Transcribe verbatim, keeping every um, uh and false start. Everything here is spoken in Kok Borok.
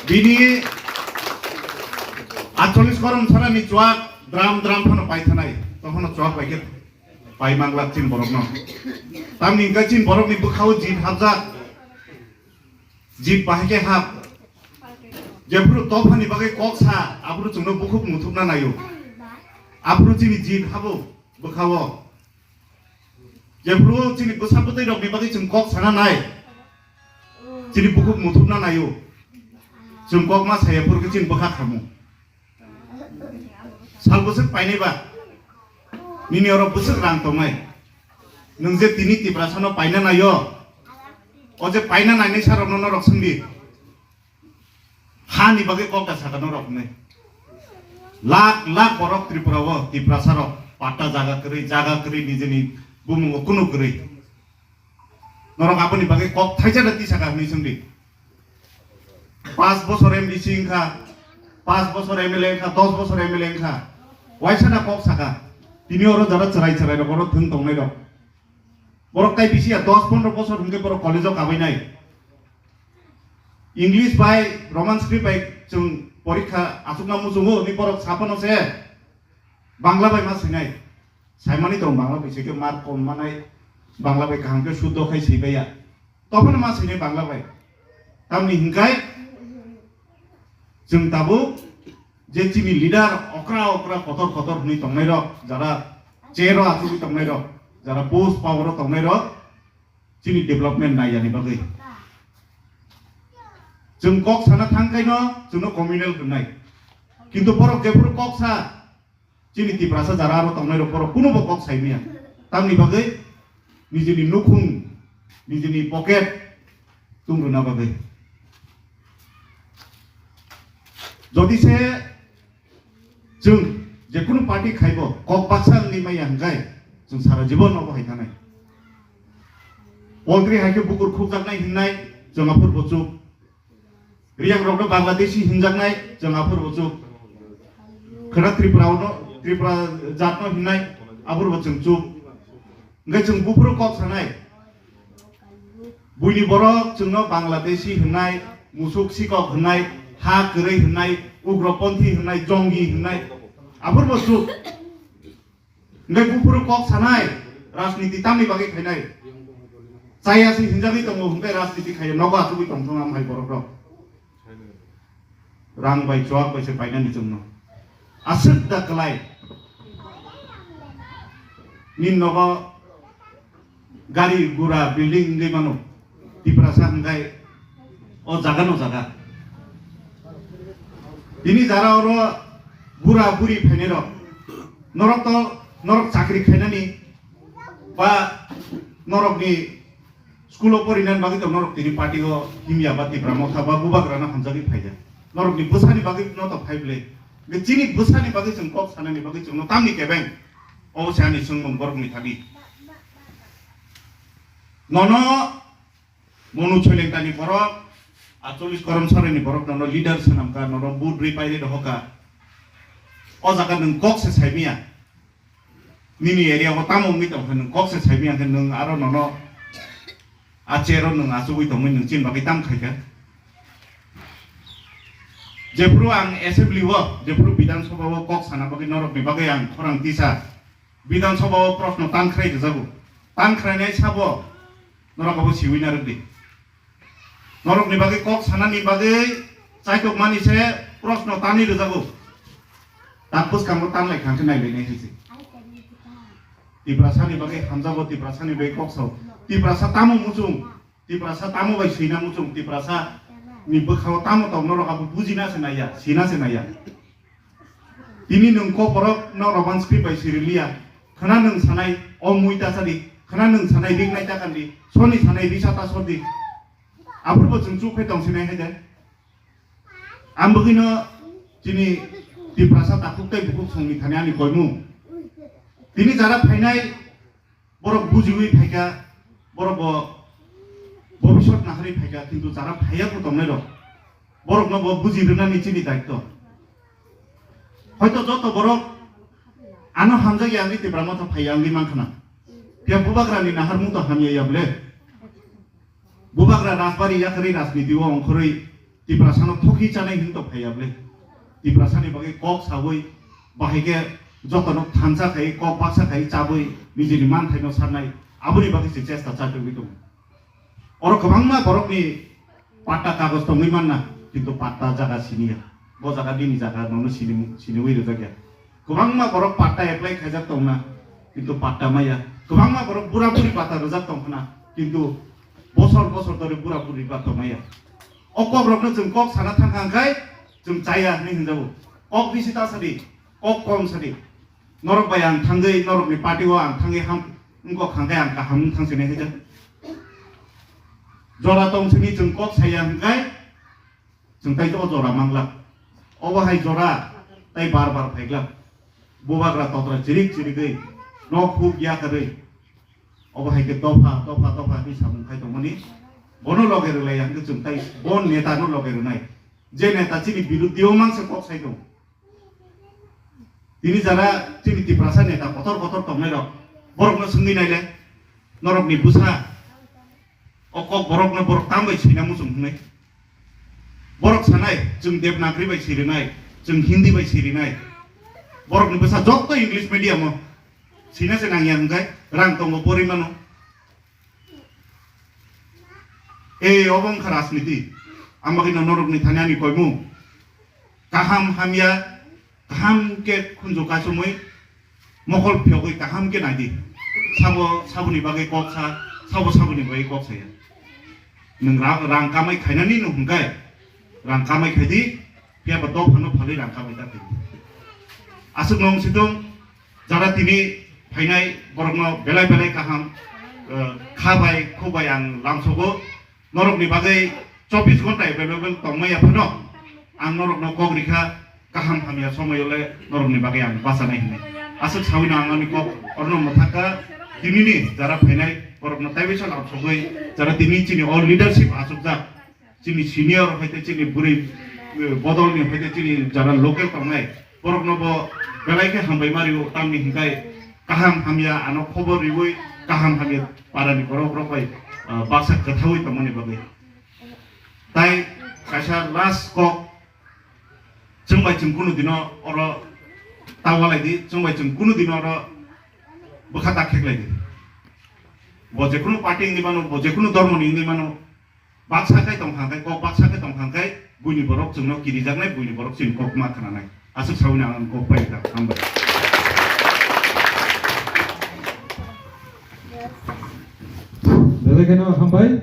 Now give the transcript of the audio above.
Bini atcholish korom sarani chuak dram dram phano paithanai, tophano chuak bai khe pai manglak chin borokno. Tamni hwnkhe chin borokni bwkhao jit hapjak, jit bahai khe hap. Jephuru tophani bagwi kok sa, aphuru chwngno bukhuk muthupna naio. Aphuru chini jit habo bwkhao. Jephuru chini bwsa bwtwi rokni bagwi chwng kok sana nai, chini bukhuk muthupna naio. Chwng kok ma saya phuru khe chini bwkha khamu. Sal bwswk painai ba, nini oro bwswk rang tongnai. Nwng je tini Tiprasano paina naio, o je paina nainai sarokno norok swngdi. Hani bagwi kok da sakha norok hwnwi. Lak lak borok Tripura o, Tiprasa rok patta jaga kwrwi, jaga kwrwi, nijini bumungo kunu kwrwi. Norok aboni bagwi kok thaisa da tisakha hwnwi swngdi. Panch bosor M D C wngkha, panch bosor M L A wngkha, dos bosor M L A wngkha. Waisa da kok sakha. Tini oro jara chwrai chwrai rok oro thwng tongnai rok. Borok tai bisi ya dos pondro bosor hwnkhe borok college o kabainai. English bai Roman script bai chwng porikha achukna muchungo, hwnwi borok saphano se Bangla bai ma swinai. Saimani tong Bangla bai se khe mark kom manai, Bangla bai kaham khe suddo khai swibaiya. Tophano ma swinai Bangla bai. Tamni hwnkhe chwng tabuk je chini leader okra okra kotor kotor hwnwi tongnairok, jara chair o achugwi tongnairok, jara post power o tongnairok, chini development naiyani bagwi. Chwng kok sana thangkhaino chwngno communal hwnnai. Kintu borok jephuru kok sa, chini Tiprasa jara aro tongnairok borok kunubo kok saimaya. Tamni bagwi nijini nukhung, nijini pocket tungrwna bagwi. Jodi se chwng jekunu party khaibo kok baksa wngwi maya hwnkhe chwng sara jibon nobo hai thanai. Poultry hai khe bukur khukjaknai hwnnai chwng aphurbo chuk. Riyang rokno Bangladeshi hinjaknai chwng aphurbo chuk. Khwra Tripura no, Tripura jat no hinnai aphurbo chwng chuk. Hwnkhe chwng buphuru kok sanai. Buini borok chwngno Bangladeshi hwnnai, musuk sikok hwnnai, ha kwrwi hwnnai, ugroponthi hwnnai, jongi hwnnai. Aphurbo chuk. Hwnkhe buphuru kok sanai, rajniti tamni bagwi khainai. Chaya se hinjagwi tongo, hwnkhe rajniti khaiya, nogo achugwi tongthung am hai borok rok. Rang bai chuak bai se painani chwngno. Aswk da kwlai. Nini nogo gari gura building wngwi mano. Tiprasa hwnkhe o jaga no jaga. Tini jara oro bura buri phainai rok. Norok to norok chakri khainani ba norokni school o porinani bagwi to norok tini party o himya ba Tipra Motha ba Bubagrano hamjagwi phaijak. Norokni bwsani bagwi no to phai bwle. Chini bwsani bagwi chwng kok sanani bagwi chwngno tamni kebeng. Obo se ani swngmung borokni thani. Nono Monu Soilengtani borok, atcholish korom sarani borok nono leader swnamkha, nono vote rwi pairwi rohorkha. O jaga nwng kok se saimaya. Nini area o tamo wngwi tongkha nwng kok se saimaya khe nwng aro nono a chair o nwng achugwi tongwi nwng chini bagwi tam khaikha. Jephuru ang assembly o, jephuru Bidhan Sabha o kok sana bagwi norokni bagwi ang khorang tisa Bidhan Sabha o proshno tan khrai rwjago. Tan khrainai sabo norok abo siwi narwk di. Norokni bagwi kok sanani bagwi chaitokmani se proshno tanwi rwjago. Tak bwskango tan lai kha khe nailainai hai se. Tiprasani bagwi hamjago, Tiprasani bagwi kok sao. Tiprasa tamo muchung, Tiprasa tamo bai swina muchung, Tiprasa ni bwkhao tamo tong norok abo bujina se naiya, sina se naiya. Tini nwng kok borok no Roman script bai siri liya. Khna nwng sanai o mui ta sadi, khna nwng sanai rik nai ta kandi, soni sanai risa ta sodi. Aphuru bo chwng chuk phai tong sinai hai de. Ang bagwi no chini Tiprasa takhuk tei bukhuk songni thani ani koimung. Tini jara phainai Borok bujiwi phaikha, borok bo bobisot naharwi phaikha, kintu jara phaiya bo tongnai rok, borok no bo buji rwnani chini daitto. Hoito joto borok ano hamjak ya wngwi Tipra Motha phaiya wngwi mankha na. Phiya bubagrani naharmung to hamya ya bole. Bubagra rajbari yakarwi rajniti o ongkhorwi Tiprasano thokhi chanai hwn tong phaiya bwle. Tiprasani bagwi kok sawi, bahai khe jotono thansa khai, kok baksa khai chabwi nijini manthaino sarnai, aboni bagwi se chesta chajagwi tongo. Oro kwbangma borokni patta kagoj tongwi manna, kintu patta jaga siniya. Bo jaga bini jaga nono sini, siniwi rwjakya. Kwbangma borok patta apply khaijak tongna, kintu patta maya. Kwbangma borok bura buri patta rwjak tongkhna, kintu bosor bosor dhori bura buri patta maya. O kokrokno chwng kok sana thangkha hwnkhe chwng chaya hwnwi hwnjago. Kok bisi ta sadi, kok kom sadi. Norok bai ang thangwi, norokni party o ang thangwi ham wngkok hwnkhe ang kaham wng thangsinai hwnjak. Jora tong sini chwng kok saya hwnkhe chwng tai o jora manglak. Obo hai jora tai bar bar phaiglak. Bubagra totra chirik chirigwi, nok huk yakarwi. Obo hai khe dopha, dopha, dopha hwnwi samung khai tongmani. Bono loge rwlai ya hwnkhe chwng tai bo neta no loge rwnai. Je neta chini biruddhi o mangsa kok sai tong. Tini jara chini Tiprasa neta kotor kotor tongnai rok. Borok no swngwi naile. Norok ni bwsa. O kok borok no borok tam bai sina muchung hwnwi. Borok sanai, chwng Devanagari bai sirinai, chwng Hindi bai sirinai. Borok ni bwsa jotto English medium o. Sina se nangya hwnkhe rang tongo pori mano. Ei, obo wngkha rajniti. Ang bagwi no norokni thani ani koimung. Kaham hamya, kaham khe khunju kasumwi, mokol phiyogwi kaham khe naidi. Sabo saboni bagwi kok sa, sabo saboni bagwi kok saya. Nwng ra-, rang kamai khainani no hwnkhe, rang kamai khaidi, phiyaba dophano phalwi rang kamai ta khaidi. Aswk no wng situng, jara tini phainai borokno belai belai kaham, eh, kha bai, khuk bai ang lamsogo. Norokni bagwi chobbish ghonta available tongmaya phano ang norokno kok rikha, kaham hamya somoyole norokni bagwi ang bachanai hinwi. Aswk sawino ang ani kok orno mwthakha, tinini jara phainai borokno taibaisa lamsogwi, jara tini chini all leadership achukjak, chini senior hoite chini bwrwi, eh, bodolni hoite chini jara local tongnai, borokno bo belai khe hambai ma rio, tamni hinkhai kaham hamya ano khobor riwi, kaham hamya parani borok rok bai, ah, baksa kwthawi tongmani bagwi. Tai kaisa last kok, chwng bai chwng kunu dino oro ta walai di, chwng bai chwng kunu dino oro bwkha ta kheklai di. Bo jekunu party wngwi mano, bo jekunu dhormoni wngwi mano, baksa khe tong kha khe, kok baksa khe tong kha khe, buini borok chwngno kirijaknai, buini borok chini kok ma khnanai. Aswk sawino ang kok pai kha, hambai. Belai kheno hambai.